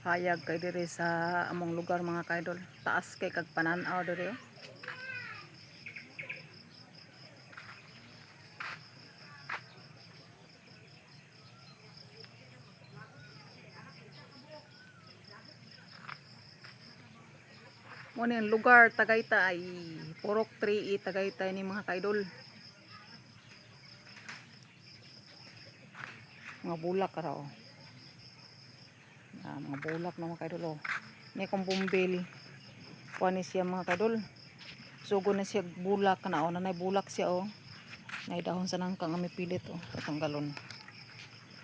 Hayag kay diri sa among lugar, mga kaidol. Taas kay kag panan-aw diri oh. Mo ni ang lugar Tagaytay, Purok 3E Tagaytay ni, mga kaidol. Mga bulak ra oh. Ah, mga bulak na, mga kaidol oh. Ni kong bumbil. Kuha ni siya, mga kaidol. Sugo na siya bulak na oh. Nanay bulak siya oh. Nay dahon sa nangka nga mipilit oh. Tatanggalon.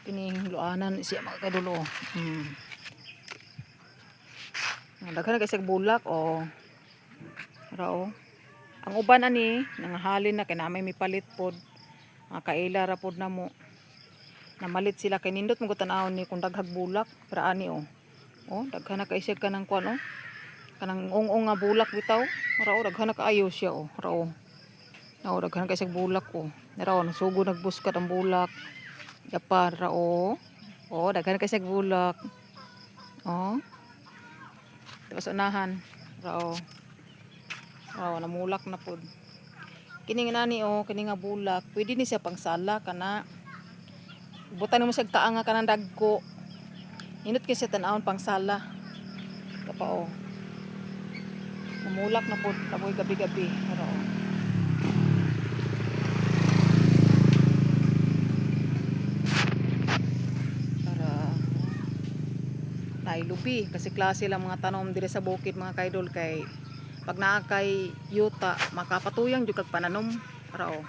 Kining luanan siya, mga kaidol oh. Daghan na kay siya bulak oh. Ra oh. Ang uban ani nangahalin na kay namay mipalit pod. Mga kaila ra pod namo. Namalit sila kay nindot mo tan-awon ni kung daghag bulak para ani oh. Oh, daghan na kay siya kanang kuan oh. Kanang ong-ong nga bulak bitaw. Ra oh, daghan na kaayo siya oh. Ra oh. Oh, daghan kay siya bulak oh. Ra oh, nasugo nagbuskat ang bulak. Yapar ra oh. Oh, daghan kay siya bulak. Oh. Tapos unahan. Ra oh. Oh, namulak na pod. Kini nga nani oh, kini nga bulak, pwede ni siya pangsala kana. Butan mo siya taang nga kanang dagko. Nindot kay siya tan-awon pangsala. Kapa oh. Namulak na pod kaboy gabi-gabi. Ra oh. Para nailubi kasi klase lang mga tanom dire sa bukid, mga kaidol, kay pag naa kay yuta makapatuyang jud kag pananom. Ra oh,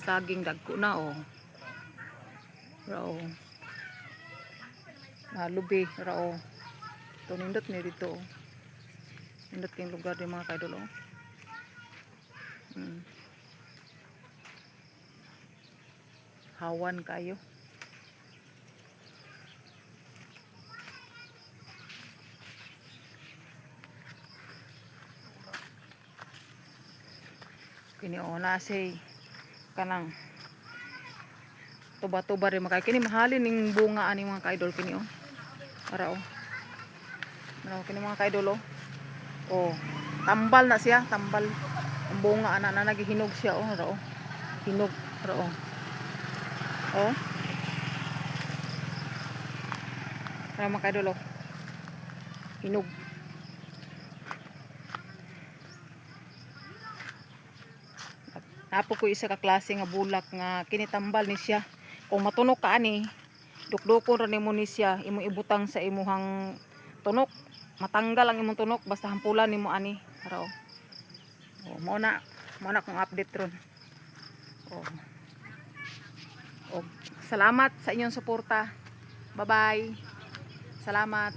saging dagko na oh. Ra oh, nalubi ra oh. To nindot ni dito oh. Nindot kayong lugar di, mga kaidol oh. Hawan kayo. Kini oh, na say kanang tuba-tuba rin makay kini mahalin ning bunga ani, mga kaidol, kini oh. Ara oh. Ano kini, mga kaidol oh. Oh, tambal na siya, tambal. Ang bunga ana na naghihinog siya oh, ara oh. Hinog ara oh. Oh. Ara, mga kaidol oh. Hinog. Napo ko isa ka klase nga bulak nga kinitambal ni siya. Kung matunok ka ani, dukdukon ra nimo ni siya, imong ibutang sa imuhang tunok. Matanggal ang imong tunok basta hampulan nimo ani. Ara oh. Oh, mao na kong update ron. Oh. Oh, salamat sa inyong suporta. Bye-bye. Salamat.